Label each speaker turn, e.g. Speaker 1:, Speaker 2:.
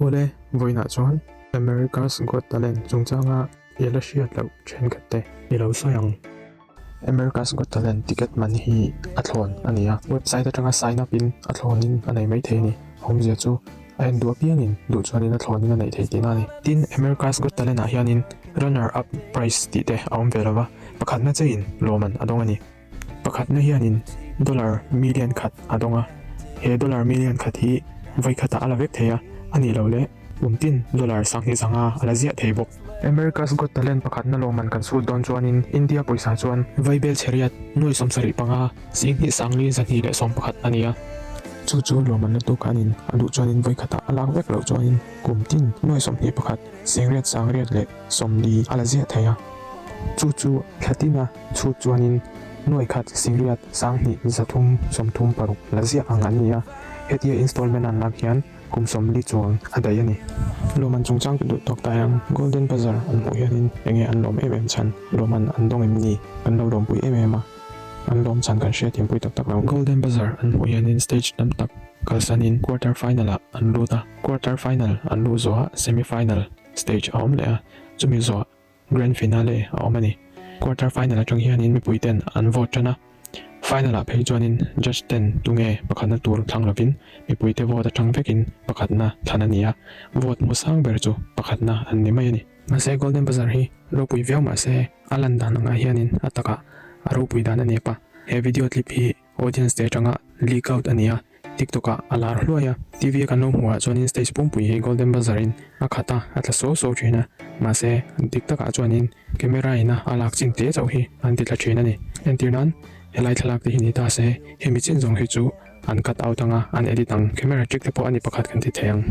Speaker 1: Awle, vawiinah chuan America's Got Talent chungchanga i la hriat loh thenkhat te i lo sawi ang. America's Got Talent ticket man hi a thlawn a ni a, website atanga sign up in a thlawnin a nei mai thei a ni. Awmzia chu a en duh apiangin duh chuanin a thlawnin a neih thei tihna a ni. Tin, America's Got Talent ah hianin runner up prize tih te a awm ve lo va, pakhatna cheiin lawmman a dawng a ni. Pakhatna hianin dollar million khat a dawng a, he dollar million khat hi vawi khatah a la vek thei a, a nih loh leh kum tin dollar 20 zanga a la ziah thei bawk. America's Got Talent pakhatna lawmman kan sut dawn chuanin India pawisa chuan Vaibel chheriat nuai 75 singhnih sangli 211 a ni a. Chu chu lawmman la tu khanin a duh chuanin vawi khatah a lak vek loh chuanin kum tin nuai 21 singriat sangriat leh 40 a la ziah thei a. Chu chu thla tina Chhut chuanin nuai khat singriat 20 336 la ziah ang an ni a, hetia installment an lak hian kum 40 chuang a daih a ni. Lawmman chungchang ka duh tawk tai ang, Golden Buzzer an hmuh hianin enge an lawm em em chhan, lawmman an dawng em ni, kan lo lawmpui em em a, an lawm chhan kan hriat thiampui tak tak lo. Golden Buzzer an hmuh hianin stage tam tak kalsanin quarter final ah an lut a, quarter final an luh zawhah semi final stage a awm leh a, chumi zawhah Grand Finale a awm a ni. Quarter final atang hianin mipui ten an vote tan a, final ah phei chuanin judge ten tunge pakhatna tur thlang lovin mipui te vote atang vekin pakhatna thlan a ni a, vote hmu sang ber chu pakhatna an ni mai a ni. Mahse Golden Buzzer hi ropui viau mahse a lan dan angah hianin a takah a ropui dan a nep a, he video clip hi Audience te atanga leak out a ni a, TikTok ah a lar hluai a, TV a kan lo hmuh ah chuanin stage pumpui hi Golden Buzzer in a khat a, a tla suau suau thin a, mahse dik takah chuanin camera in a a lak chin te chauh hi an ti tla thin a ni. Entir nan helai thlalak te hi ni ta se, hemi chin zawng hi chu an cut out anga an edit ang, camera trick te pawh a ni pakhat kan ti thei ang.